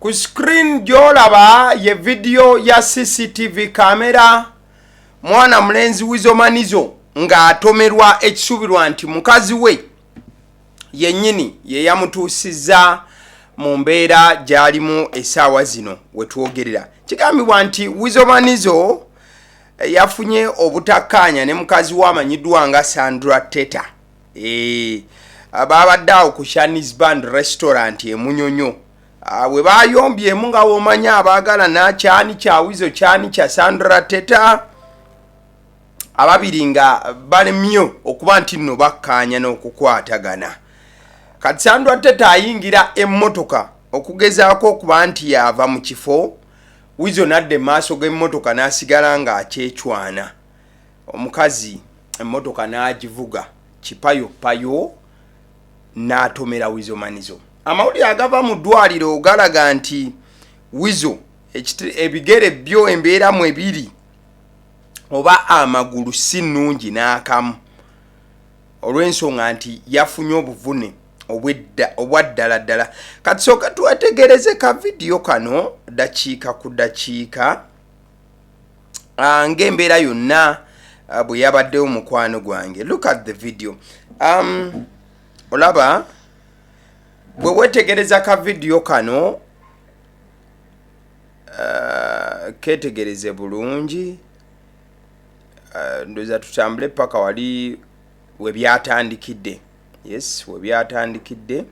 Ku screen gy'olaba ye vidiyo ya CCTV camera, mwana mulenzi Weasel Manizo ng'atomerwa, ekisuubirwa nti mukazi we yennyini ye yamutuusizza mu mbeera gy'alimu essaawa zino wetwogerera. Kigambibwa nti Weasel Manizo yafunye obutakkaanya ne mukazi we amanyiddwa nga Sandra Teta. Babadde awo ku Shanis Band Restaurant emunyonyo we bayombyemu nga womanya abaagala nakyani kya Weasel, kyani kya Sandra Teta, ababiri nga balemye okuba nti nno bakkaanya n'okukwatagana. Kati Sandra Teta ayingira emmotoka okugezaako okuba nti yava mu kifo, Weasel nadda emaaso g'emmotoka n'asigala ng'akyecwana. Omukazi emmotoka n'agivuga kipayopayo n'atomera Weasel Manizo. Amawulire agava mu ddwaliro galaga nti Weasel ebigere byo embeera mwe biri oba amagulu si nnungi n'akamu, olw'ensonga nti yafunye obuvune obwa ddala ddala. Kati sooka twetegereze ka vidiyo kano dakiika ku dakiika ng'embeera yonna bwe yabaddewo. Mukwano gwange, look at the video. Olaba bwe wetegereza ka vidiyo kano, ketegereze bulungi. Ndowooza tutambule paka wali we byatandikidde. Yes, we byatandikidde.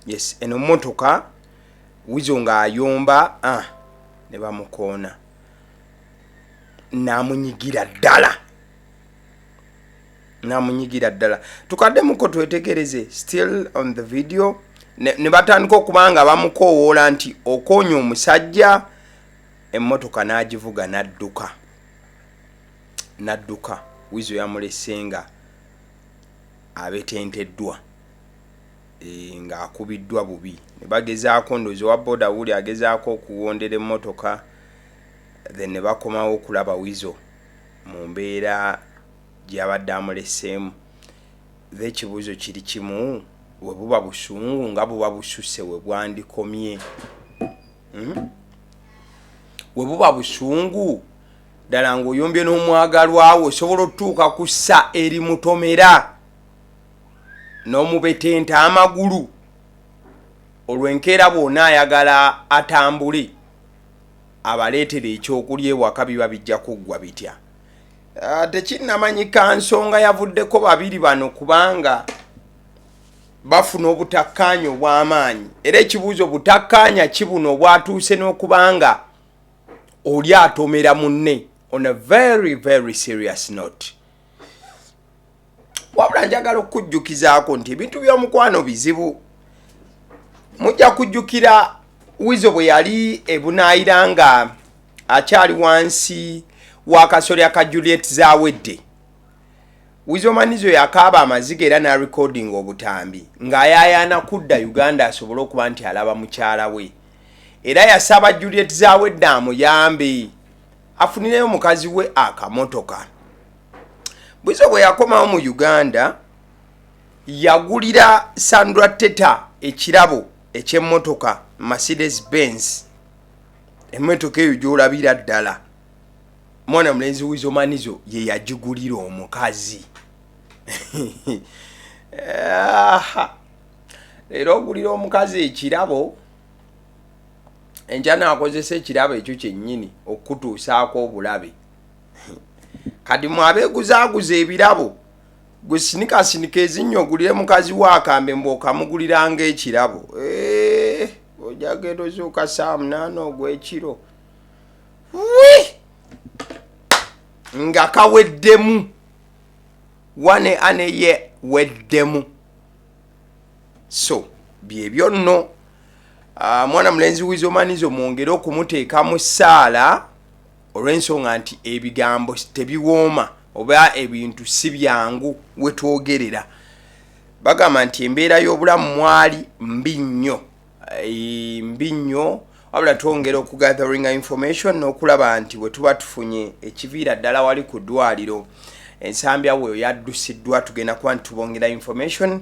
Yes, eno motoka Weasel ng'ayomba, ne bamukoona n'amunyigira ddala, n'amunyigira ddala. Tukaddemuko twetegereze, still on the video. Ne batandika okuba nga bamukoowoola nti okoonya omusajja, emmotoka n'agivuga n'adduka, n'adduka. Weasel yamulese nga abetenteddwa, ng'akubiddwa bubi. Ne bagezaako, ndowooza owa boda wuli agezaako okuwondera emmotoka, then ne bakomawo okulaba Weasel mu mbeera gy'abadde amuleseemu. The ekibuuzo kiri kimu: we buba busungu nga buba bususse, we bwandikomye? We buba busungu ddala ng'oyombye n'omwagalwawo, osobola otutuuka ku ssa erimutomera n'omubetenta amagulu, olwo enkeera bw'ona ayagala atambule abaleetera ekyokulya ewaka, biba bijja kuggwa bitya? Tekinnamanyika nsonga yavuddeko babiri bano kubanga bafuna obutakkaanya obw'amaanyi. Era ekibuuzo, butakkaanya ki buno obwatuuse n'okubanga oli atomera munne? On a very very serious note, wabula njagala okukujjukizaako nti ebintu by'omukwano bizibu. Mujja kujjukira Weasel bwe yali ebunaayira nga akyali wansi w'akasolya ka Juliet Zawedde, Weasel Manizo yakaaba amaziga era n'arecordinga obutambi ng'ayaayaana kudda Uganda asobole okuba nti alaba mukyala we. Era yasaba Juliet Zawedde amuyambe afunireyo mukazi we akamotoka. Weasel bwe yakomawo mu Uganda, yagulira Sandra Teta ekirabo ekyemmotoka Mercedes Benz, emmotoka eyo gy'olabira ddala. Mwana mulenzi Weasel Manizo ye yagigulira omukazi. Leero ogulira omukazi ekirabo, enkya naakozesa ekirabo ekyo kyennyini okukutuusaako obulabe. Kati mwe abeeguzaaguza ebirabo, gwe sinikasinika ezinnyo ogulire mukazi we akambe mbu okamuguliranga ekirabo, ojja genda ozuuka saa 8 ogw'ekiro wi nga kaweddemu wane ane ye weddemu. So byebyo nno. Mwana mulenzi Weasel Manizo mwongere okumuteeka mu ssaala olw'ensonga nti ebigambo tebiwooma oba ebintu si byangu wetwogerera. Bagamba nti embeera y'obulamu mwali mbi nnyo, mbi nnyo. Wabula twongera okugatheringa information n'okulaba nti bwe tuba tufunye ekiviira ddala wali ku ddwaliro Ensambya weyo yaddusiddwa, tugenda kuba nti tubongera information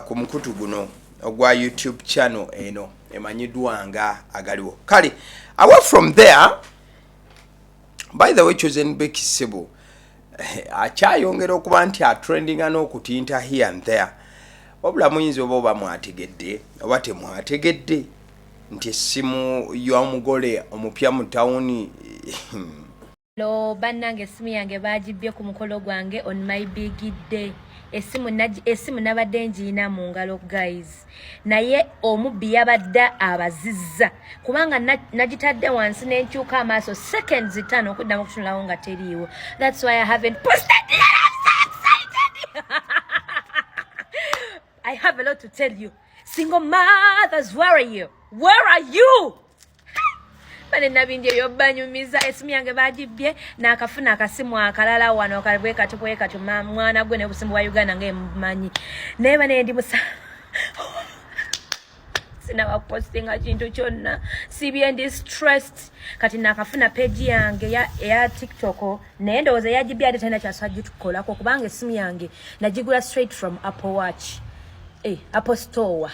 ku mukutu guno. ogwa YouTube channel eno emanyiddwa nga Agaliwo. Kale, away from there, by the way, Chosen Becky ssebo akyayongera okuba nti atrendinga n'okutinta here and there. Wabula muyinza oba mwategedde oba temwategedde nti essimu y'omugole omupya mu tawuni. Lo bannange, essimu yange bagibbye ku mukolo gwange on my big day. Essimu nabadde ngiina mu ngalo, guys, naye omubbi yabadde abazizza kubanga nagitadde wansi nenkyuka amaaso seconds 5 okuddamu okutunulawo nga teriiwo. That's why I haven't posted yet. I'm so excited. I have a lot to tell you. Single mothers, where are you? Where are you? Bane nabindi ebyo banyumiza. Esimu yange bagibbye, nakafuna akasimu akalala wano bwe kati bwe kati. Mwana gwe n'obusimu bwa Uganda ngaemumanyi, naye bane ndi musa sinaba kupostinga kintu kyonna, sibye ndi stressed. Kati nakafuna page yange eya TikTok, naye ndowooza yagibye ate talina kyaswa gitukolako kubanga esimu yange nagigula straight from Apple Watch, Apple Store,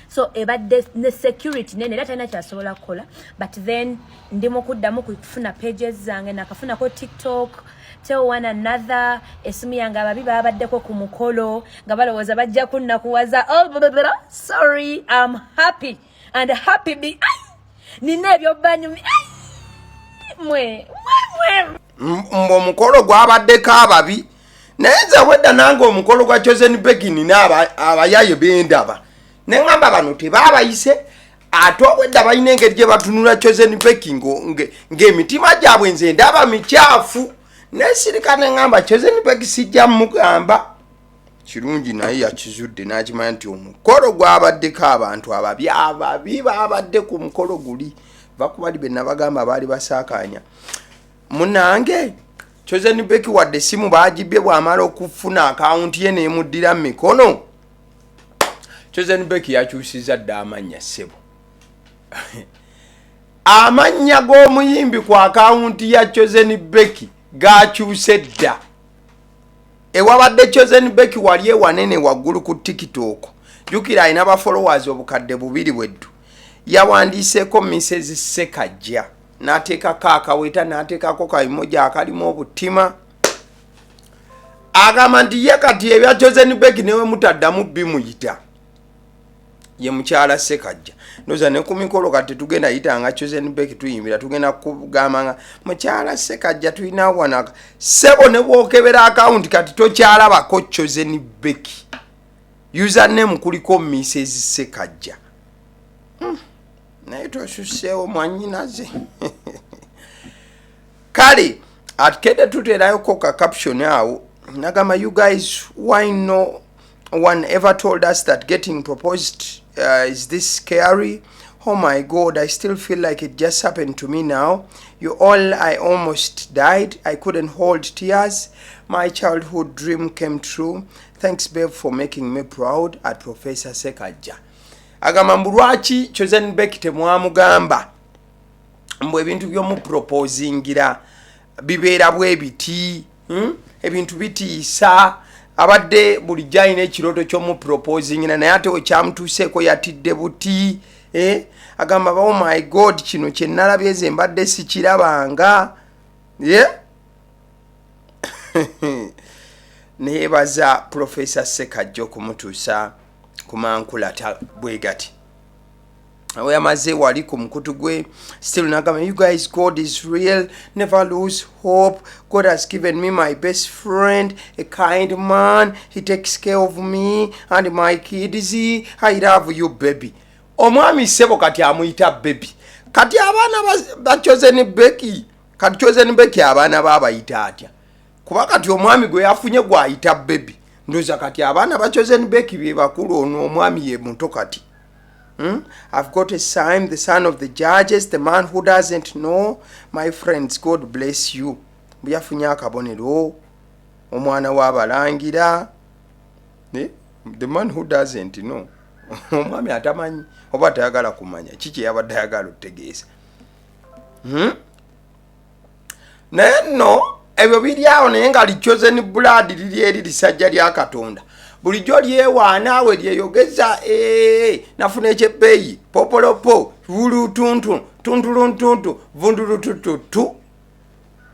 so ebadde ne security nene era talina kyasobola kukola. But then ndi mu kuddamu kufuna pages zange, nakafunako TikTok. Tell one another, esimu yange ababi babaddeko ku mukolo nga balowooza bajja kunnakuwaza. Oh, blah, blah, blah. Sorry, I'm happy and happy be. Ai! Nina ebyobanyumi. Ai! Mwe mwe mwe. Mbu omukolo gwabaddeko ababi, naye nze wedda nange omukolo gwa Chosen Becky nina abayaye bendaba neŋŋamba bano tebaabayise, ate obwedda balina engeri gye batunula Chosen Becky ng'emitima gyabwe nze ndaba mikyafu. Nesirika neŋŋamba Chosen Becky sijja mugamba kirungi, naye yakizudde n'akimanya nti omukolo gwabaddeko abantu ababi. Ababi babadde ku mukolo guli bakubali be nabagamba baali basaakanya. Munange, Chosen Becky wadde simu bagibye, bw'amala okufuna akawunti ye n'emuddira mu mikono, Chosen Becky yakyusiza dda amannya. Ssebo, amannya g'omuyimbi ku akawunti ya Chosen Becky gakyuse dda. Ewabadde Chosen Becky wali ewanene waggulu ku TikTok, jjukira alina ba followers 2000 bweddu, yawandiiseeko Mrs Sekajja, n'ateekako akaweta, n'ateekako kaimoja akalimu obutima. Agamba nti ye kati ebya Chosen Becky newe mutaddamu bimuyita ye mukyala Sekajja. Ndoza ne ku mikolo kati tetugenda yitanga Chosen Becky tuyimbira, tugenda kugamba nga mukyala Sekajja tulina wanaka. Sebo, ne bwokebera akawunti kati tokyalabako Chosen Becky, username kuliko Mrs Sekajja. Naye tosuseewo mwanyinaze. Kale akedde tuteerayoko ka caption awo, nagamba, "You guys, why no one ever told us that getting proposed is this scary? Oh my God, I still feel like it just happened to me now. You all, I almost died. I couldn't hold tears. My childhood dream came true. Thanks, babe, for making me proud. At Professor Sekajja." Agamba mbu lwaki Chosen Becky temwamugamba mbu ebintu byomuproposingira bibeera bwe biti, Ebintu bitiisa. Abadde bulijjo alina ekirooto ky'omuproposingira, naye ate wekyamutuuseeko yatidde buti, eh? Agamba, "Oh my God, kino kyenalabye ze mbadde sikirabanga." Yeah? Neyebaza Profesa Sekajja okumutuusa ku mankulata bwe gati. Awo yamaze wali ku mukutu gwe still nagamba, "You guys, God is real. Never lose hope. God has given me my best friend, a kind man. He takes care of me and my kids. I love you, baby." Omwami ssebo kati amuyita baby. Kati abaana ba Chosen Becky, kati Chosen Becky abaana baabayita atya? Kuba kati omwami gwe yafunye gwayita baby, ndoza kati abaana ba Chosen Becky be bakulu, ono omwami ye muto kati. I've got a sign, the son of the judges, the man who doesn't know. My friends, God bless you." Bwe yafunye akabonero, omwana w'abalangira, eh? The man who doesn't know, omwami atamanyi oba tayagala kumanya kiki yabadde ayagala otutegeeza, Naye nno ebyo biri awo, naye nga li Chosen Blood liri eri lisajja lya Katonda. Bulijjo lyewaana we lyeyogeza, "Eh, nafuna ekyebbeeyi popolopo vulutuntu tuntuluntuntu vundulutututu."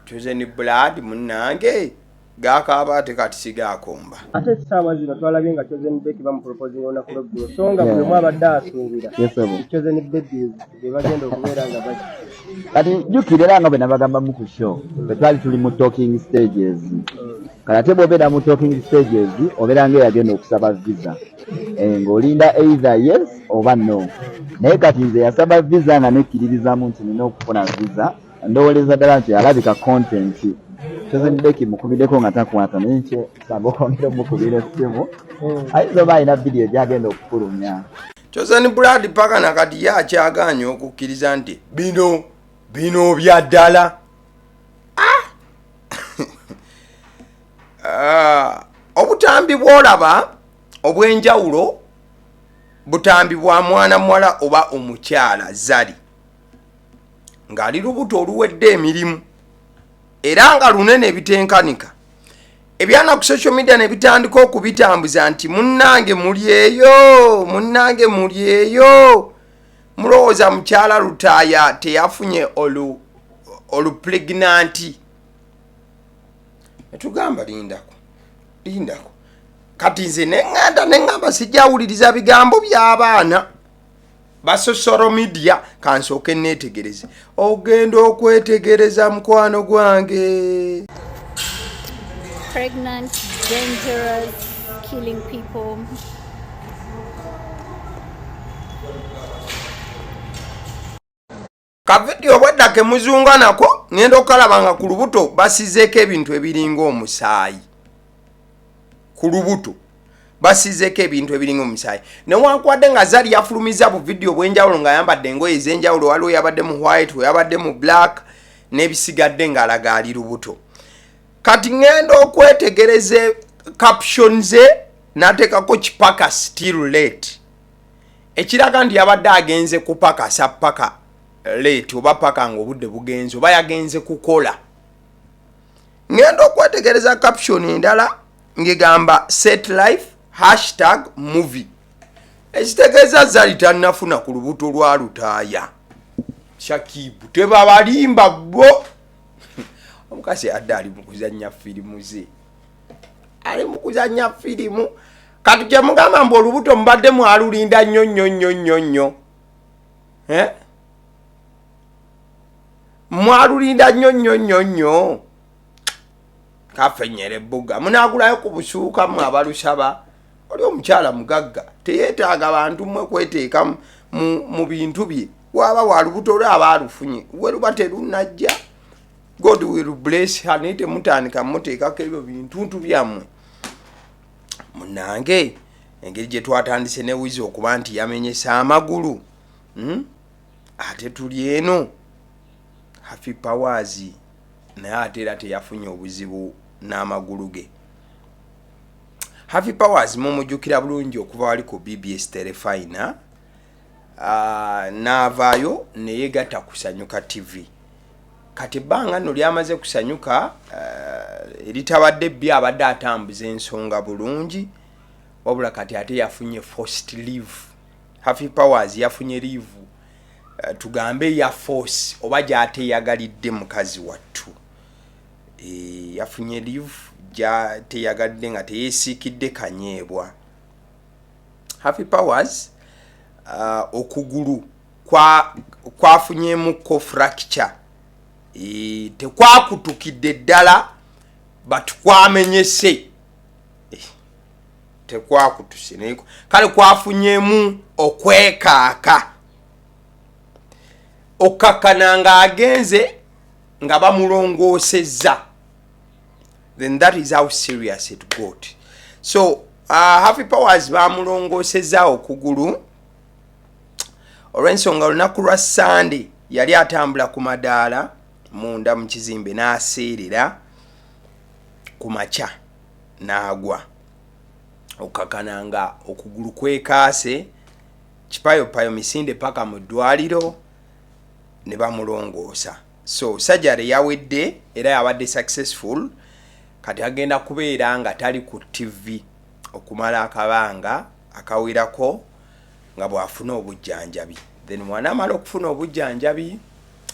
Chosen Blood munnange gakaaba ate kati sigakomba. Ate essaawa zino twalabye nga Chosen Becky bamuproposinga olunaku lweggulo, so nga buli omu abadde asuubira Chosen Babies be bagenda okubeera nga baki. Kati jjukira era nga bwe nabagambamu ku show, bwe twali tuli mu talking stages. Kati ate bw'obeera mu talking stages, obeera nga eyagenda okusaba visa, ng'olinda either yes oba no. Naye kati nze yasaba visa nga nekkiririzamu nti nina okufuna visa, ndowoleza ddala nti alabika content. Chosen Becky mukubiddeko nga takwata, naye nkyesanga okwongera omukubira essimu, ayinza oba alina vidiyo gyagenda okufulumya. Chosen Blood paka nakati ye akyagaanye okukkiriza nti bino bino bya ddala. Ah! Ah, obutambi bwolaba obw'enjawulo butambi bwa mwana muwala oba omukyala Zari ng'ali lubuto oluwedde emirimu era nga lunene ebitenkanika. Ebyana ku social media ne bitandika okubitambuza nti munnange muli eyo, munnange muli eyo, mulowooza mukyala Lutaaya teyafunye olu pregnant? Netugamba lindako, lindako. Kati nze neŋŋanda neŋŋamba sijjawuliriza bigambo by'abaana ba social media, kansooke neetegereze. Ogenda okwetegereza, mukwano gwange. Pregnant, dangerous, killing people. Kavidiyo obwedda kemuzunga nako, ŋŋenda okukalaba nga ku lubuto basizeeko ebintu ebiringa omusaayi. Ku lubuto basizeeko ebintu ebiringa omusaayi, newankubadde nga Zari yafulumiza bu vidiyo obw'enjawulo ng'ayambadde engoye ez'enjawulo. Waliwo yabadde mu white, weyabadde mu black n'ebisigadde, ng'alaga ali lubuto. Kati ŋŋenda okwetegereza caption ze, n'ateekako kipaka still late, ekiraga nti yabadde agenze kupakasa paka late, oba paka nga obudde bugenze, oba yagenze kukola. Ŋŋenda okwetegereza caption endala ngegamba set life #movie, ekitegeeza Zali tannafuna ku lubuto lwa Lutaaya Shakibu. Tebabalimba bo, omukazi adde ali mu kuzannya firimu ze, ali mu kuzannya firimu. Kati kyemugamba mbu olubuto mubadde mwalulinda nnyo nnyo nnyo nnyo nnyo, eh? Mwalulinda nnyo nnyo nnyo nnyo. Kafenyera ebbuga, munagulayo ku busuuka mwe abalusaba. Oli omukyala mugagga, teyeetaaga bantu mmwe kweteeka mu bintu bye. Waba wa lubuto lwe aba alufunye, we luba terunajja, God will bless her. Naye temutandika muteekako ebyo bintuntu byammwe. Munange, engeri gye twatandise ne Wizi okuba nti yamenyesa amagulu, Ate tuli eno Happy Powers naye ate era teyafunye obuzibu n'amagulu ge. Happy Powers mumujjukira bulungi okuva wali ku BBS Terefayina, n'avaayo neyegatta Kusanyuka TV. Kati ebbanga nno lyamaze Kusanyuka, eritabadde bbi, abadde atambuza ensonga bulungi, wabula kati ate yafunye forced leave. Happy Powers yafunye leave, tugambe ya force oba gyateyagalidde. Mukazi wattu, yafunye leave gyateyagalidde nga teyesiikidde kanyeebwa. Happy Powers, okugulu kwafunyemuko fracture. Tekwakutukidde ddala but kwamenyese. Tekwakutuse naye kale kwafunyemu okwekaaka, okkakkana ng'agenze nga bamulongoosezza. Then that is how serious it got. So Happy Powers bamulongoosezza okugulu olw'ensonga olunaku lwa Sande yali atambula ku madaala munda mu kizimbe n'aseerera ku makya n'agwa, okukakana nga okugulu kwekaase kipayopayo, misinde paka mu ddwaliro ne bamulongoosa. So surgery yawedde era yabadde successful. Kati agenda kubeera nga tali ku TV. okumala akabanga akawerako nga bw'afuna obujjanjabi, then bw'anaamala okufuna obujjanjabi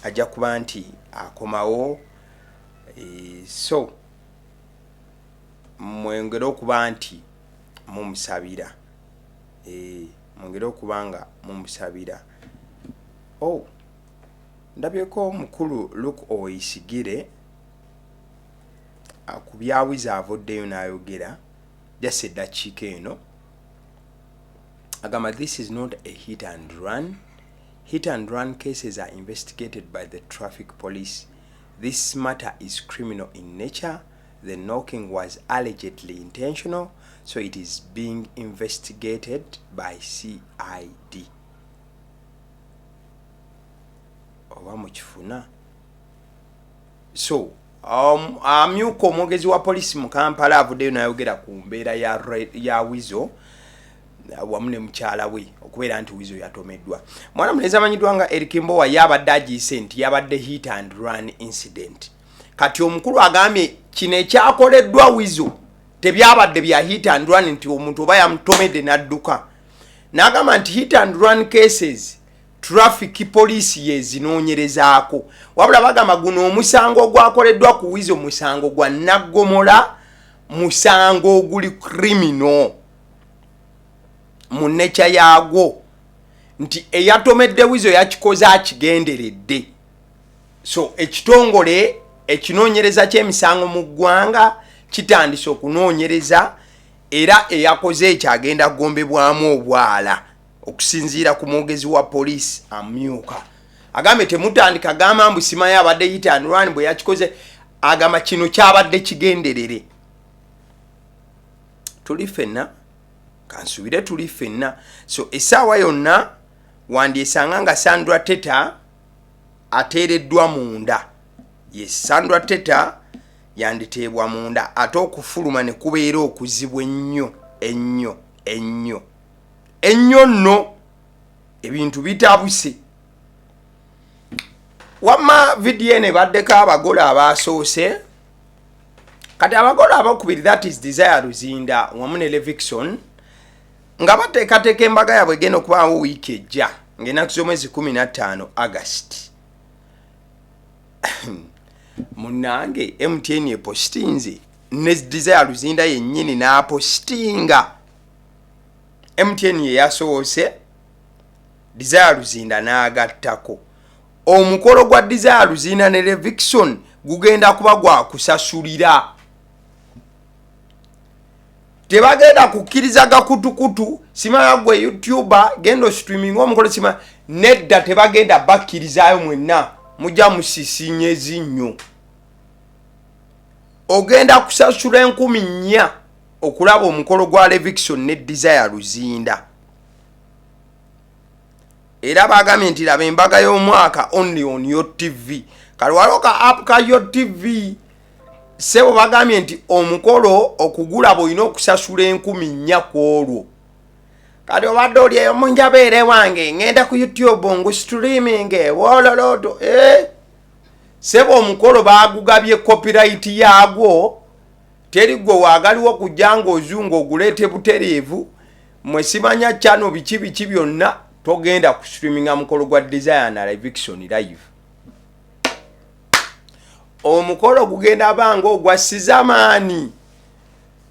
ajja kuba nti akomawo. So mwongere okuba nti mumusabira, mwongere okuba nga mumusabira. Oh, ndabyeko omukulu Luke Oweyisigire ku byawiza avuddeyo n'ayogera just eddakiika eno. Agamba, "This is not a hit and run. Hit and run cases are investigated by the traffic police. This matter is criminal in nature. The knocking was allegedly intentional, so it is being investigated by CID." Oba mukifuna? So amyuka omwogezi wa poliisi mu Kampala avuddeyo n'ayogera ku mbeera ya Wizo wamu ne mukyala we, okubeera nti Wizo yatomeddwa. Mwana mulenzi amanyiddwa nga Eric Mbowa yabadde agiyise nti yabadde hit and run incident. Kati omukulu agambye kino ekyakoleddwa Wizo tebyabadde bya hit and run, nti omuntu oba yamutomedde n'adduka. N'agamba nti hit and run cases traffic police yezinoonyerezaako, wabula bagamba guno omusango ogwakoleddwa ku Wizo musango gwa naggomola, musango oguli criminal mu nature yaagwo, nti eyatomedde Wizo yakikoze akigenderedde. So ekitongole ekinoonyereza ky'emisango mu ggwanga kitandise okunoonyereza, era eyakoze ekyo agenda kugombebwamu obwala, okusinziira ku mwogezi wa poliisi amyuka. Agambye temutandika gamba mbu simanyi abadde hit and run bwe yakikoze. Agamba kino kyabadde kigenderere. Tuli ffenna, kansubire tuli ffenna. So essaawa yonna wandyesanga nga Sandra Teta ateereddwa munda. Ye Sandra Teta yanditeebwa munda, ate okufuluma ne kubeera okuzibu ennyo ennyo ennyo ennyo nno. Ebintu bitabuse. Wamma vidiyo eno ebaddeko abagole abasoose. Kati abagole abokubiri, that is Desire Luzinda wamu ne Levixone, nga bateekateeka embaga yaabwe egenda okubaawo wiiki ejja ng'ennaku z'omwezi 15 August. Munange, MTN epositinze ne Desire Luzinda yennyini n'apositinga. MTN yeyasoose, Desire Luzinda n'agattako. Omukolo gwa Desire Luzinda ne Levixone gugenda kuba gwa kusasulira. Tebagenda kukkiriza gakutukutu, simanya gwe YouTuber genda ostreaming omukolo, sima nedda, tebagenda bakkirizaayo. Mwenna mujja musisinya ezinnyo. Ogenda kusasula 4000 okulaba omukolo gwa Levixone ne Desire Luzinda. Era bagambye nti laba embaga y'omwaka only on your TV. Kale waliwo ka app ka your TV, sebo. Bagambye nti omukolo okugulaba olina okusasula 4000 ku olwo. Kati obadde oli eyo munjabeere wange, ngenda ku YouTube ngu streaming wololoto, eh? Sebo, omukolo bagugabye copyright yaagwo, teri gwe waagaliwo kujja ng'ozunga oguleete butereevu. Mwe simanya kyano biki biki byonna, togenda ku streaminga mukolo gwa Desire na Levixone live. Omukolo gugenda banga ogwa Sizamaani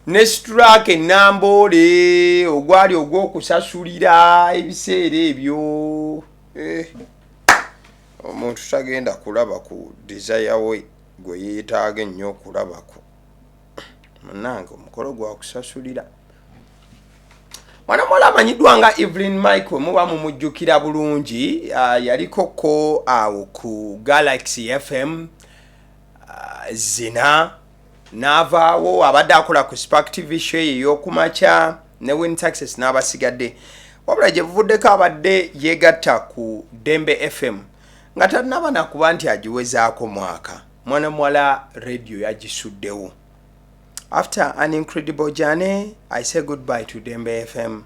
ne Straka enamboole, ogwali ogw'okusasulira ebiseera ebyo. Eh, omuntu tagenda kulaba ku Desire we gwe yeetaaga ennyo okulabako. Munange, omukolo gwakusasulira. Mwana muwala amanyiddwa nga Evelyn Michael, muba mumujjukira bulungi, yalikoko awo ku Galaxy FM, zina n'avaawo. Abadde akola ku Spark TV show eyo ey'okumakya ne Win Success n'abasigadde, wabula gye buvuddeko abadde yeegatta ku Dembe FM nga tannaba nakuba nti agiwezaako mwaka. Mwana muwala radio yagisuddewo. "After an incredible journey, I say goodbye to Dembe FM.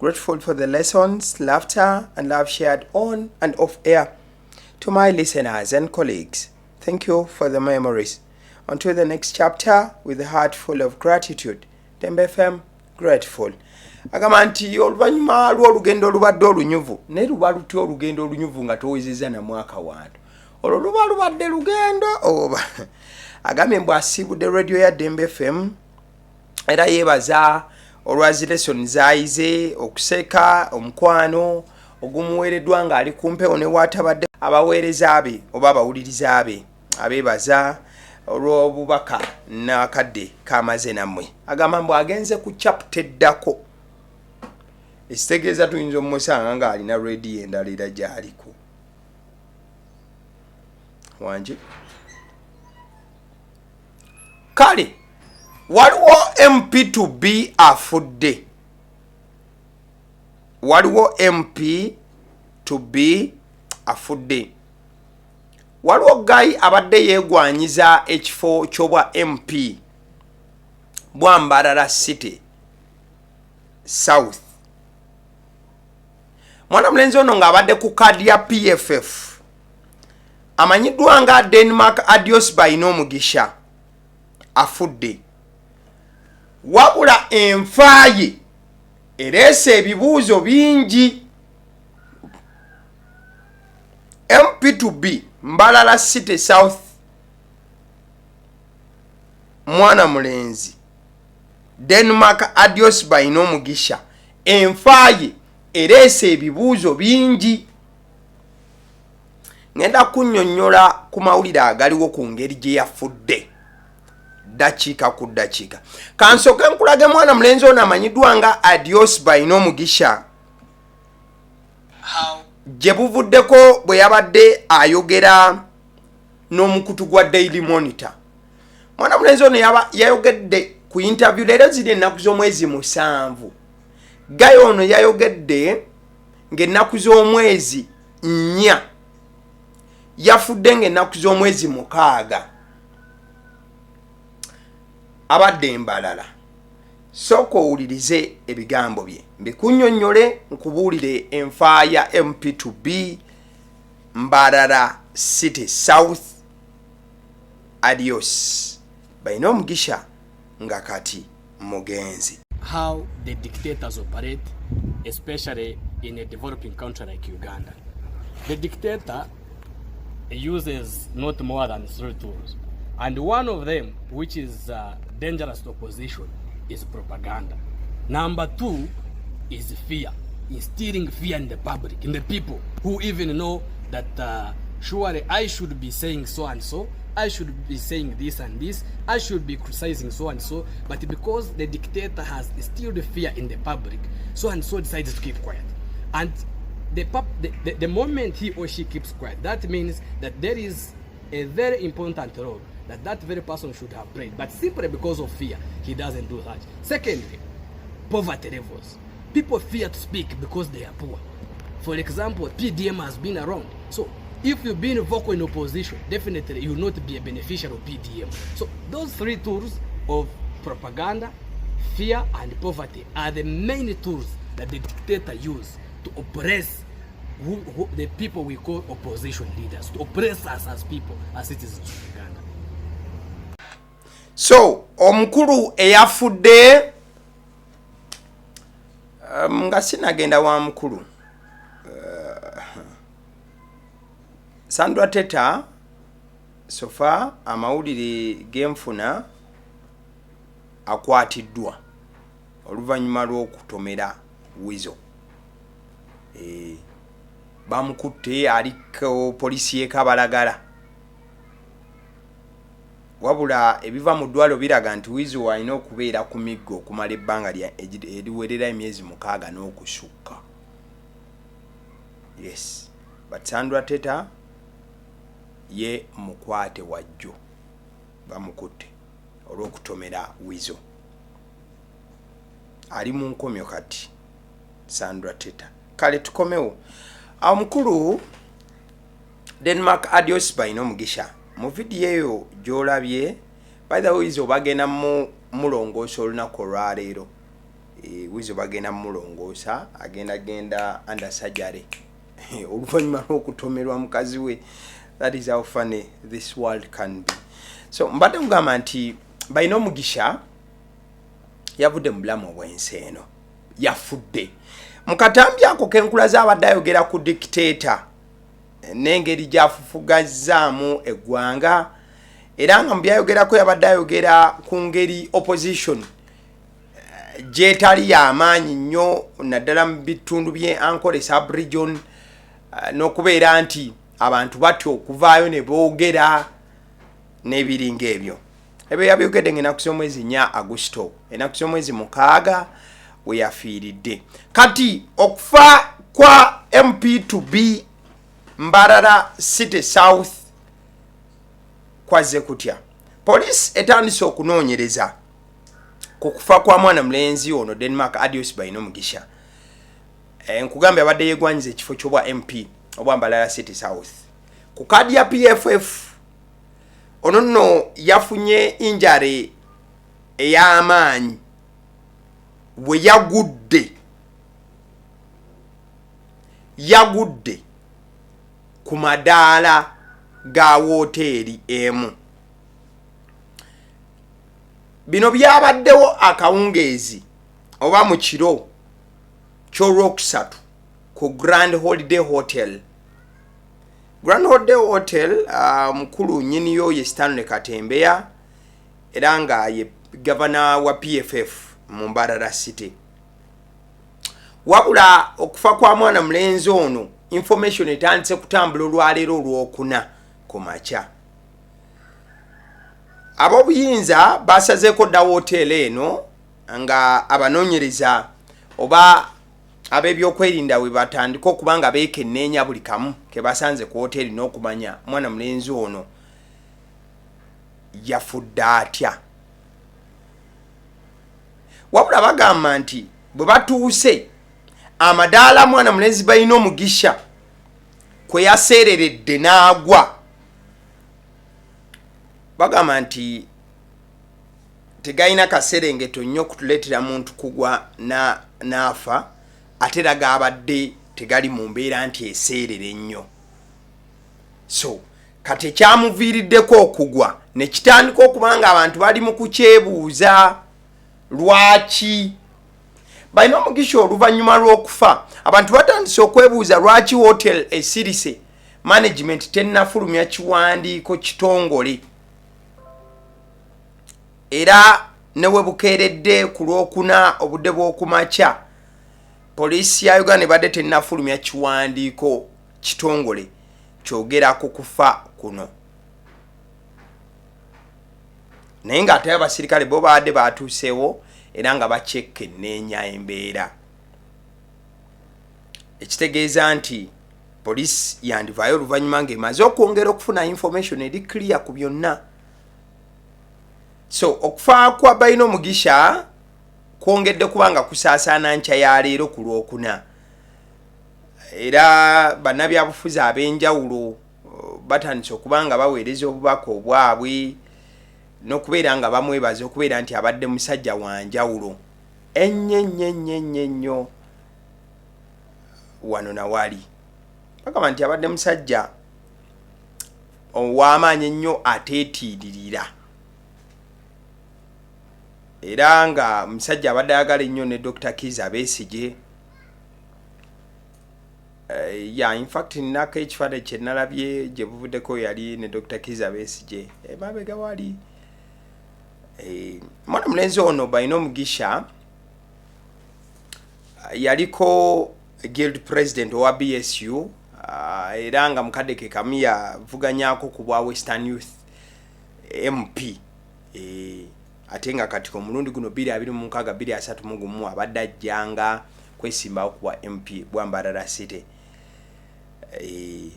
Grateful for the lessons, laughter, and love shared on and off air. To my listeners and colleagues, thank you for the memories. Until the next chapter, with a heart full of gratitude. Dembe FM, Grateful. Agamba nti oluvannyuma lw'olugendo olubadde olunyuvu, naye luba lutya olugendo olunyuvu nga towezezza na mwaka wantu? Olwo luba lubadde lugendo oba? Agambye mbu asiibudde radio ya Dembe FM era yeebaza olwa zi lesson z'ayize, okuseka, omukwano ogumuweereddwa ng'ali ku mpewo ne waatabadde, abaweereza be oba abawuliriza be abeebaza olw'obubaka n'akadde k'amaze nammwe. Agamba mbu agenze ku chapter eddako, ekitegeeza tuyinza omumusanga ng'alina rediyo endala era gy'aliko. Wangi. Kale waliwo MP to be afudde, waliwo MP to be afudde. Waliwo guy abadde yeegwanyiza ekifo ky'obwa MP bwa Mbarara City South. Mwana mulenzi ono ng'abadde ku kaadi ya PFF, amanyiddwa nga Denmark Adios Bainomugisha, afudde. Wabula enfa ye ereese ebibuuzo bingi. MP2B Mbarara City South, mwana mulenzi Denmark Adios Bainomugisha, enfa ye ereese ebibuuzo bingi. Ngenda kunnyonnyola ku mawulire agaliwo ku ngeri gye yafudde ddakiika ku ddakiika. Kansooke nkulage mwana mulenzi ono amanyiddwa nga Adios Bainomugisha gye buvuddeko bwe yabadde ayogera n'omukutu gwa Daily Monitor. Mwana mulenzi ono yayogedde ku interview leero, ziri ennaku z'omwezi 7. Guy ono yayogedde ng'ennaku z'omwezi 4, yafudde ng'ennaku z'omwezi 6. Abadde Mbarara. Sooka owulirize ebigambo bye mbikunyonnyole, nkubuulire enfa ya MP2B Mbarara City South Adios Bainomugisha nga kati mugenzi. How the dictators operate, especially in a developing country like Uganda. The dictator uses not more than three tools. And one of them, which is dangerous to opposition, is propaganda. Number two is fear, instilling fear in the public, in the people who even know that surely I should be saying so and so, I should be saying this and this, I should be criticizing so and so, but because the dictator has instilled fear in the public, so and so decides to keep quiet. And the moment he or she keeps quiet, that means that there is a very important role that that very person should have played. But simply because of fear, he doesn't do that. Secondly, poverty levels. People fear to speak because they are poor. For example, PDM has been around. So if you've been vocal in opposition, definitely you will not be a beneficiary of PDM. So those three tools of propaganda, fear, and poverty are the main tools that the dictator use to oppress the people we call opposition leaders, to oppress us as people, as citizens of Uganda. So omukulu eyafudde, nga sinagenda wa mukulu Sandra Teta, so far amawulire genfuna, akwatiddwa oluvannyuma lw'okutomera Wizo. Bamukutte, ali ku polisi y'e Kabalagala. Wabula ebiva mu ddwaliro biraga nti Wizo alina okubeera ku miggo okumala ebbanga eriwerera emyezi 6 n'okusukka. Yes, but Sandra Teta ye mukwate wajjo, bamukutte olw'okutomera Wizo, ali mu nkomyo kati Sandra Teta. Kale tukomewo awo. Mukulu Denmark Adios Bainomugisha mu vidiyo eyo gy'olabye. By the way, Wizo bagenda mu mulongoosa olunaku olwaleero. Wizo bagenda mulongoosa, agenda genda under surgery oluvannyuma lw'okutomerwa mukazi we. That is how funny this world can be. So mbadde kugamba nti Bainomugisha Yavudde mu bulamu obw'ensi eno, yafudde. Mu katambi ako kenkulaze abadde ayogera ku dictator n'engeri gy'afufugazzaamu eggwanga, era nga mu byayogerako yabadde ayogera ku ngeri opposition gyetali y'amaanyi nnyo, naddala mu bitundu by'e Ankole sub-region, n'okubeera nti abantu batya okuvaayo ne boogera n'ebiringa ebyo. Ebyo yabyogedde ng'ennaku z'omwezi 4 Agusto, ennaku z'omwezi 6 we yafiiridde. Kati okufa kwa MP to be Mbarara City South kwazze kutya? Poliisi etandise okunoonyereza ku kufa kwa mwana mulenzi ono Denmark Adios Bainomugisha. Nkugambye abadde yeegwanyiza ekifo ky'obwa MP obwa Mbarara City South ku kaadi ya PFF. Ono nno yafunye injury ey'amaanyi bwe yagudde ku madaala ga wooteeri emu. Bino byabaddewo akawungeezi oba mu kiro ky'olwokusatu ku Grand Holiday Hotel. Grand Holiday Hotel, mukulu nnyiniyo ye Stanley Katembeya, era nga ye gavana wa PFF mu Mbarara City. Wabula okufa kwa mwana mulenzi ono, information etandise kutambula olwaleero olwokuna ku makya. Ab'obuyinza basazeeko dda woteeri eno nga abanoonyereza oba ab'ebyokwerinda we batandika okuba nga beekenneenya buli kamu ke basanze ku woteeri n'okumanya mwana mulenzi ono yafudde atya. Wabula bagamba nti bwe batuuse, amadaala mwana mulenzi Bainomugisha kwe yaseereredde n'agwa, bagamba nti tegalina kaserengeto nnyo kutuleetera muntu kugwa n'afa, ate era gabadde tegali mu mbeera nti eseerera ennyo. So kati ekyamuviiriddeko okugwa ne kitandika okuba nga abantu bali mu kukyebuuza lwaki Bainomugisha, oluvannyuma lw'okufa abantu batandise okwebuuza lwaki hotel esirise, management tennafulumya kiwandiiko kitongole. Era ne we bukeeredde ku Lwokuna obudde bw'okumakya, poliisi ya Uganda ebadde tennafulumya kiwandiiko kitongole kyogera ku kufa kuno, naye ng'ate abasirikale bo baadde batuuseewo era nga bakyekkenneenya embeera, ekitegeeza nti poliisi yandivaayo oluvannyuma ng'emaze okwongera okufuna information eri clear ku byonna. So okufa kwa Bainomugisha kwongedde kuba nga kusaasaana nkya ya leero ku Lwokuna, era bannabyabufuzi ab'enjawulo batandise okuba nga baweereza obubaka obwabwe n'okubeera nga bamwebaza okubeera nti abadde musajja wa njawulo ennyo ennyo ennyo ennyo ennyo wano nawali. Bagamba nti abadde musajja ow'amaanyi ennyo, ateetiiririra, era nga musajja abadde ayagala ennyo ne Dr Kiiza Besigye. Ya, infact nnako ekifaananyi kye nalabye gye buvuddeko, yali ne Dr Kiiza Besigye emabega wali. Mwana mulenzi ono Bainomugisha yaliko guild president owa BSU, era nga mukadde ke kamu yavuganyako ku bwa Western Youth MP. Ate nga kati omulundi guno 2026 2031 abadde ajjanga kwesimbawo ku bwa MP bwa Mbarara City.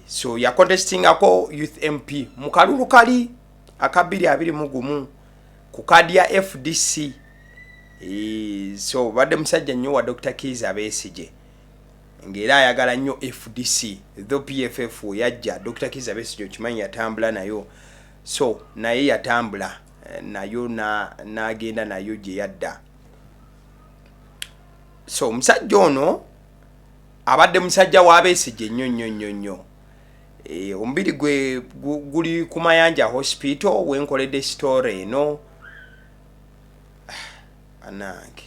So yacontestingako youth MP mu kalulu kali aka 2021 ku kaadi ya FDC. So badde musajja nnyo wa Dr Kiiza Besigye, ng'era ayagala nnyo FDC, though PFF weyajja Dr Kiiza Besigye okimanyi yatambula nayo. So naye yatambula nayo n'agenda nayo gye yadda. So omusajja ono abadde musajja wa Besigye nnyo nnyo nnyo nnyo. Omubiri gwe guli ku Mayanja Hospital wenkoledde story eno. Bannange,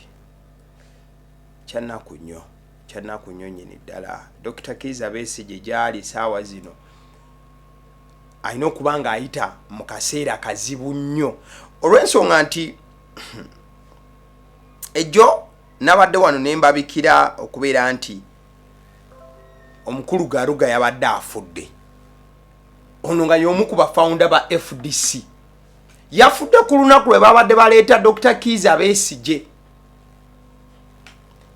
kyanaku nnyo, kyanaku nnyo nyini ddala. Dr Kiiza Besigye gyali saawa zino alina okuba nga ayita mu kaseera kazibu nnyo, olw'ensonga nti ejjo nabadde wano ne mbabikira okubeera nti omukulu Garuga yabadde afudde. Ono nga y'omu ku bafawunda ba FDC, yafudde ku lunaku lwe babadde baleeta Dr Kiiza Besigye.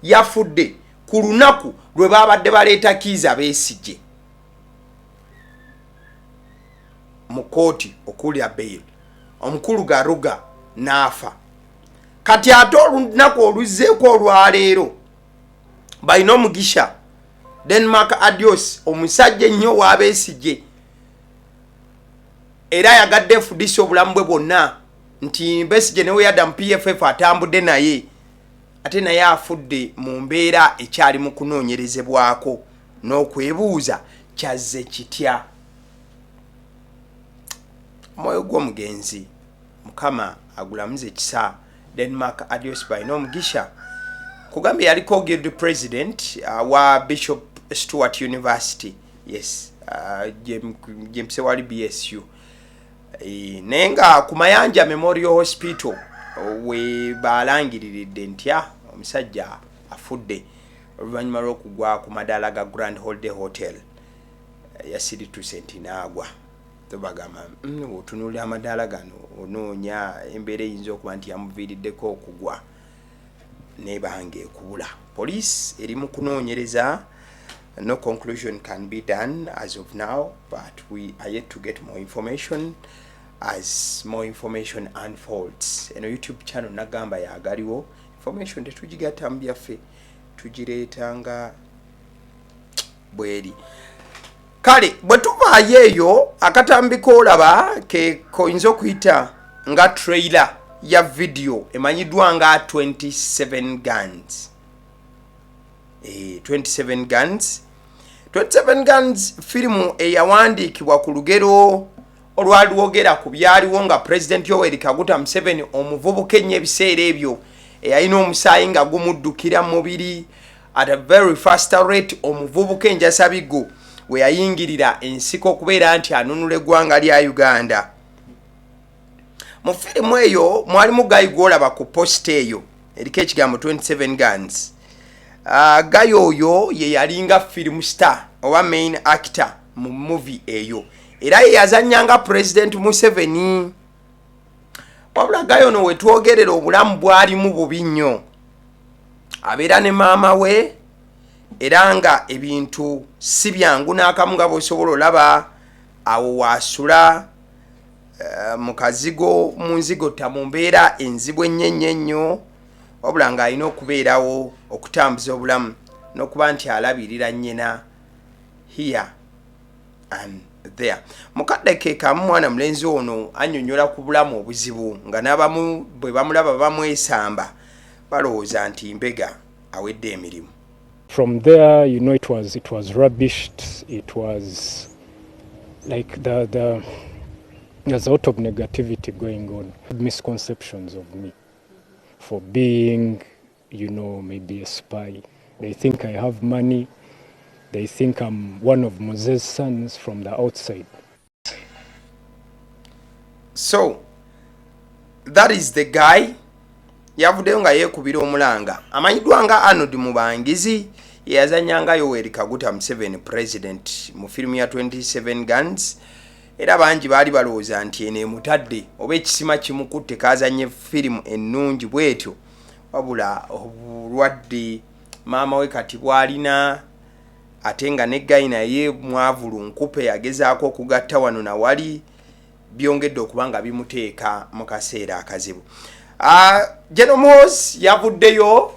Yafudde ku lunaku lwe babadde baleeta Kiiza Besigye mu kooti okulya bail, omukulu Garuga n'afa. Kati ate olunaku oluzzeeko olwaleero, balina omugisha Denmark Adios, omusajja ennyo wa Besigye era ayagadde FDC obulamu bwe bwonna, nti Besigye newe yadda mu PFF atambudde naye, ate naye afudde mu mbeera ekyali mu kunoonyerezebwako n'okwebuuza kyazze kitya. Omwoyo gw'omugenzi Mukama agulamuze ekisa. Denmark Adios balina omugisha kugambye yaliko guild president wa Bishop Stuart University. Yes, gyempise wali BSU. Naye nga ku Mayanja Memorial Hospital we balangiriridde nti omusajja afudde oluvannyuma lw'okugwa ku madaala ga Grand Holiday Hotel. Yasirituse nti naagwa. Tobagamba otunuulira amadaala gano, onoonya embeera eyinza okuba nti yamuviiriddeko okugwa nebanga ekubula. Police eri mu kunoonyereza. No conclusion can be done as of now, but we are yet to get more information as more information unfolds. Eno YouTube channel nagamba yagaliwo information, tetugigatta mu byaffe, tugireetanga bweri. Kale bwe tuvaayo eyo, akatambi koolaba ke koyinza okuyita nga trailer ya video emanyiddwa nga 27 Guns. 27 Guns, 27 Guns firimu eyawandiikibwa ku lugero olwalwogera ku byaliwo nga President Yoweri Kaguta Museveni omuvubuka ennyo ebiseera ebyo, eyalina omusaayi nga gumuddukira mu mubiri at a very faster rate, omuvubuka enjasabigo we yayingirira ensiko okubeera nti anunula eggwanga lya Uganda. Mu firimu eyo mwalimu guy gwolaba ku poster eyo eriko ekigambo 27 Guns. Guy oyo ye yalinga film star oba main actor mu movie eyo, era ye yazanyanga President Museveni. Wabula guy ono wetwogerera obulamu bwalimu bubi nnyo. Abeera ne maama we, era nga ebintu si byangu n'akamu, nga bw'osobola olaba awo waasula mu kazigo, mu nzigotta, mu mbeera enzibu ennyo ennyo ennyo, wabula ng'alina okubeerawo okutambuza obulamu n'okuba nti alabirira nnyina here and there. Mukadde ke kamu, mwana mulenzi ono annyonnyola ku bulamu obuzibu, nga n'abamu bwe bamulaba bamwesamba, balowooza nti mbega awedde emirimu. From there, it was rubbished. It was like there's a lot of negativity going on, misconceptions of me for being, maybe a spy. They think I have money. They think I'm one of Moses' sons from the outside. So that is the guy yavuddeyo nga yeekubira omulanga, amanyiddwa nga Arnold Mubangizi, yeyazanyanga Yoweri Kaguta Museveni president mu firimu ya 27 Guns. Era bangi baali balowooza nti eno emutadde oba ekisima kimukutte, kazanye firimu ennungi bwetyo, wabula obulwadde maama we kati bwalina, ate nga ne guy naye mwavu lunkupe, yagezaako okugatta wano nawali, byongedde okuba nga bimuteeka mu kaseera akazibu. General Muhoozi yavuddeyo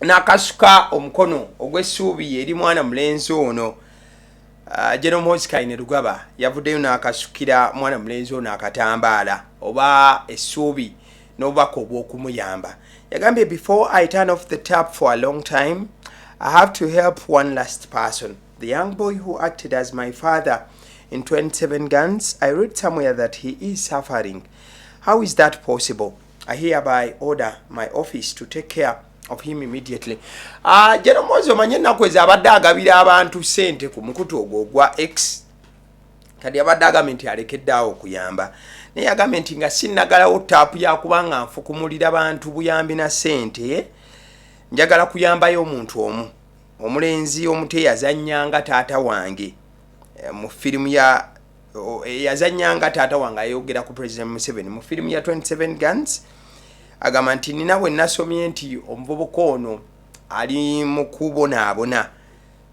n'akasuka omukono ogw'essuubi eri mwana mulenzi ono. General Muhoozi Kainerugaba yavuddeyo n'akasukira mwana mulenzi ono akatambaala oba essuubi n'obubaka obw'okumuyamba. Yagambye, "Before I turn off the tap for a long time, I have to help one last person, the young boy who acted as my father in 27 Guns. I read somewhere that he is suffering. How is that possible? I hereby order my office to take care of him immediately. General Muhoozi omanye ennaku ezo abadde agabira abantu ssente ku mukutu ogwo ogwa X. Kati abadde agambye nti alekeddaawo okuyamba, naye yagambye nti nga sinnagalawo taapu yakuba nga nfukumulira bantu buyambi na ssente, njagala kuyambayo omuntu omu, omulenzi omuto eyazannyanga taata wange mu firimu ya eyazannyanga taata wange ayogera ku President Museveni mu firimu ya 27 Guns. Agamba nti nina bwe nasomye nti omuvubuka ono ali mu kubonaabona,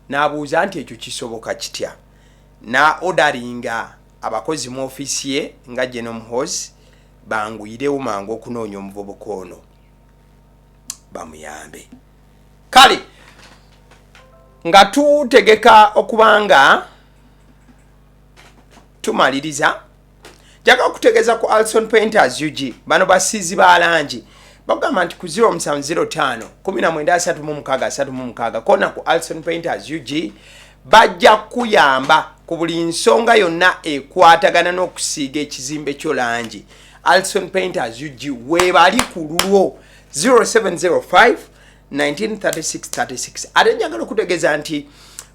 n'abuuza nti ekyo kisoboka kitya, na orderinga abakozi mu ofiisi ye nga General Muhoozi banguyirewo mangu okunoonya omuvubuka ono bamuyambe. Kale nga tutegeka okubanga tumaliriza, njagala okutegeeza ku Alson Painters UG. Bano basiizi ba langi. Bagamba nti ku 0705 1936 36 kona ku Alson Painters UG, bajja kuyamba ku buli nsonga yonna ekwatagana n'okusiiga ekizimbe kyo langi. Alson Painters UG weebali ku lulwo, 0705 193636. Ate njagala okutegeeza nti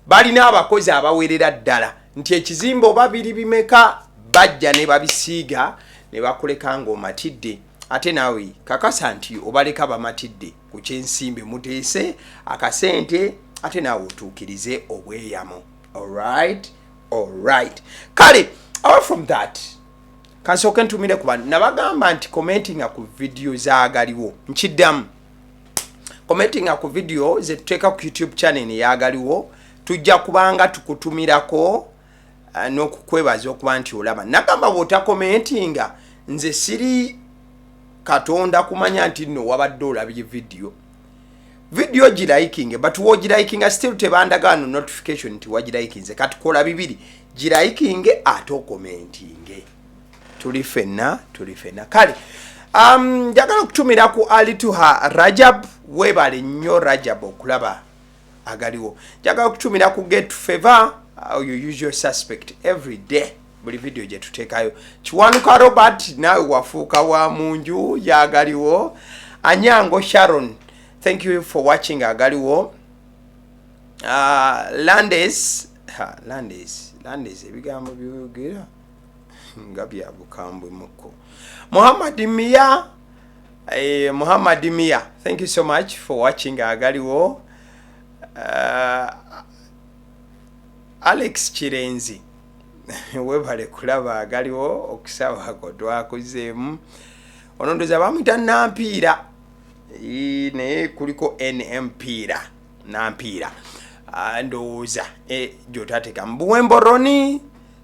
balina abakozi abawerera ddala, nti ekizimbe oba biri bimeka, bajja ne babisiiga ne bakuleka ng'omatidde. Ate naawe kakasa nti obaleka bamatidde ku kyensimbi, muteese akasente, ate naawe otuukirize obweyamo. Alright, kale away from that, kansooke ntumire ku bantu. Nabagamba nti commentinga ku vidiyo zaagaliwo. Nkiddamu, commentinga ku vidiyo zetuteeka ku YouTube channel eyagaliwo. Tujja kubanga tukutumirako n'okukwebaza okuba nti olaba. Nagamba bw'otacommentinga, nze siri Katonda kumanya nti nno wabadde olabye vidiyo. Vidiyo gilikinge, but wogilikinga still tebandagaano notification nti wagilikinze. Kati kola bibiri, gilikinge ate ocommentinge. Tuli fenna, tuli fenna. Kale njagala okutumira ku Alituha Rajab. Webale nnyo Rajab okulaba agaliwo. Njagala okutumira ku Get Favor, your usual suspect every day, buli video gye tuteekayo. Kiwanuka Robert, naawe wafuuka wa munju yagaliwo. Anyango Sharon, thank you for watching agaliwo. Landes, ha, Landes, Landes, ebigambo byogera nga bya bukambwe mukko. Muhammad Mia, Muhammad Mia, thank you so much for watching agaliwo. Alex Kirenzi, webale kulaba agaliwo. Okusaba ko twakuzeemu. Ono ndoza bamwita Nampiira, naye kuliko Nmpiira, Nampiira. Ah, ndowooza gyotateeka Mbuwembo Roni,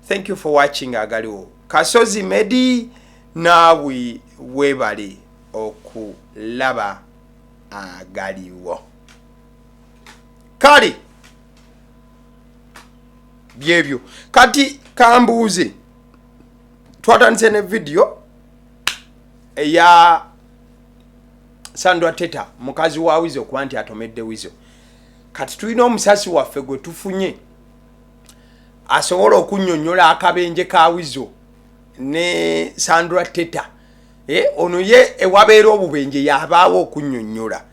thank you for watching agaliwo. Kasozi Medi, naawe webale okulaba agaliwo. Kale byebyo. Kati kambuuze, twatandise ne vidiyo eya Sandra Teta, mukazi wa Wizo, okuba nti atomedde Wizo. Kati tulina omusasi waffe gwe tufunye asobola okunnyonnyola akabenje ka Wizo ne Sandra Teta. Ono ye ewabeera obubenje yabaawo okunnyonnyola.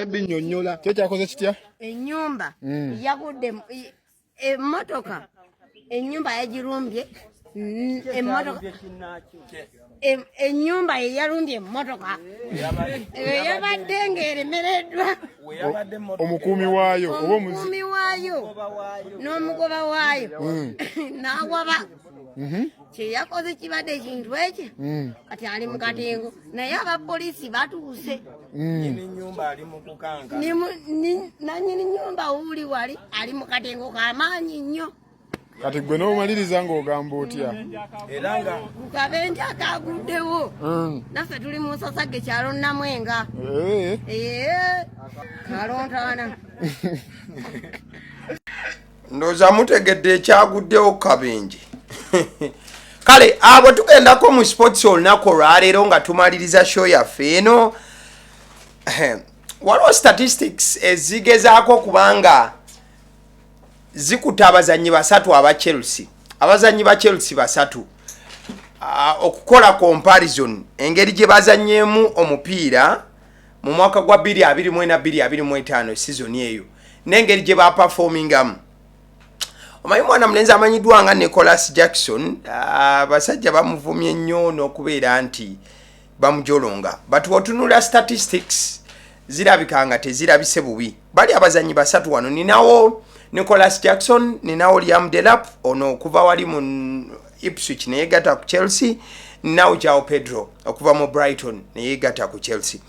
Binyonnyola kyo kyakoze kitya? Ennyumba yagudde emmotoka, ennyumba yagirumbye emmotoka, ennyumba ye yalumbye emmotoka eyabadde ng'eremereddwa. Omukuumi waayo oba omuzi? Omukuumi waayo n'omugoba waayo n'awaba. Kyeyakoze kibadde ekintu ekyo. Kati ali mu katengo, naye abapoliisi batuuse. Nanyini nyumba wuuli wali ali mu katengo kamaanyi nnyo. Kati gwe n'omaliriza ng'ogamba otya? Ku kabenje akaguddewo, naffe tuli mu nsasagge, kyalo Namwenga. Ee, kalontaana. Ndowooza mutegedde ekyaguddewo kabenje. Kale abo tugendako mu sports olunaku olwaleero nga tumaliriza show yaffe eno. Waliwo statistics ezigezaako okubanga zikuta abazanyi basatu aba Chelsea, abazanyi ba Chelsea basatu. Okukola comparison engeri gye bazanyeemu omupiira mu mwaka gwa 2024 2025 season eyo n'engeri gye baperformingamu. Omanyi mwana mulenzi amanyiddwa nga Nicholas Jackson, abasajja bamuvumye nnyo n'okubeera nti bamujolonga, but otunula statistics zirabika nga tezirabise bubi. Bali abazanyi basatu wano: ninawo Nicholas Jackson, ninawo Liam Delap ono okuva wali mu Ipswich neyegatta ku Chelsea, ninawo Joao Pedro okuva mu Brighton neyegatta ku Chelsea.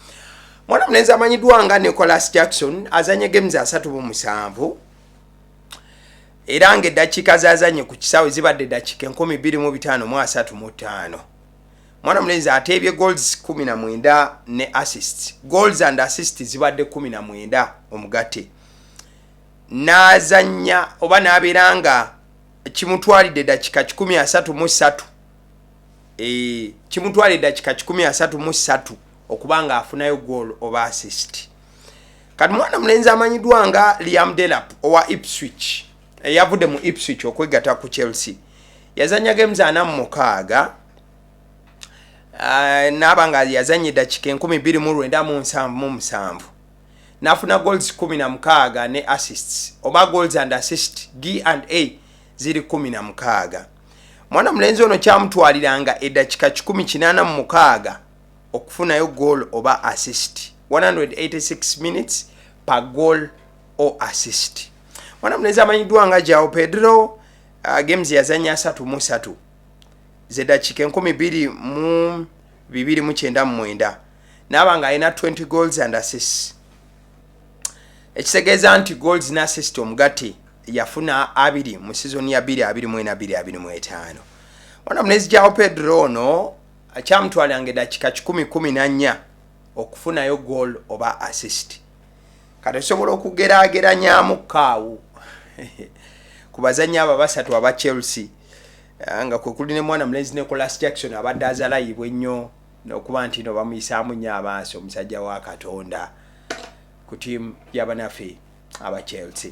Mwana mulenzi amanyiddwa nga Nicholas Jackson azanye games 37, era nga eddakiika zazanye ku kisaawe zibadde eddakiika 2535. Mwana mulenzi ateebye goals 19 ne assists, goals and assist zibadde 19 omugatte. N'azannya oba n'abeera nga kimutwalidde eddakiika 133, kimutwalidde eddakiika 133 okuba nga afunayo goal oba assist. Kati mwana mulenzi amanyiddwa nga Liam Delap owa Ipswich, eyavudde mu Ipswich okwegatta ku Chelsea, yazanya games 46, naaba nga yazanya eddakiika 2977, n'afuna goals 16 ne assists, oba goals and assist, G and A ziri 16. Mwana mulenzi ono kyamutwaliranga eddakiika 186 okufunayo goal oba assist, 186 minutes per goal or assist. Mwana mulenzi amanyiddwa nga Joao Pedro, games yazanya 33, zeddakiika 2299, naaba nga alina 20 goals and assists, ekitegeeza nti goals ne assist omugatte yafuna 20 mu season ya 2024 2025. Mwana mulenzi Joao Pedro ono kyamutwalanga eddakiika 114 okufunayo goal oba assist. Kati osobola okugeraageranyamu kaawo ku bazanyi abo basatu aba Chelsea, nga kwe kuli ne mwana mulenzi Nicholas Jackson abadde azalayibwa ennyo n'okuba nti no bamuyisaamu nnyo amaaso, omusajja wa Katonda ku ttiimu y'abanaffe aba Chelsea.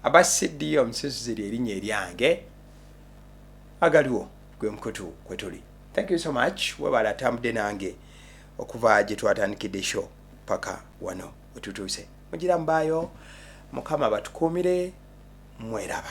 Aba cd omususuzi erinnya eryange agaliwo gwe mukutu kwe tuli. Thank you so much, webala atambudde nange okuva gye twatandikidde show paka wano wetutuuse. Mugira mubaayo, Mukama batukuumire, mweraba.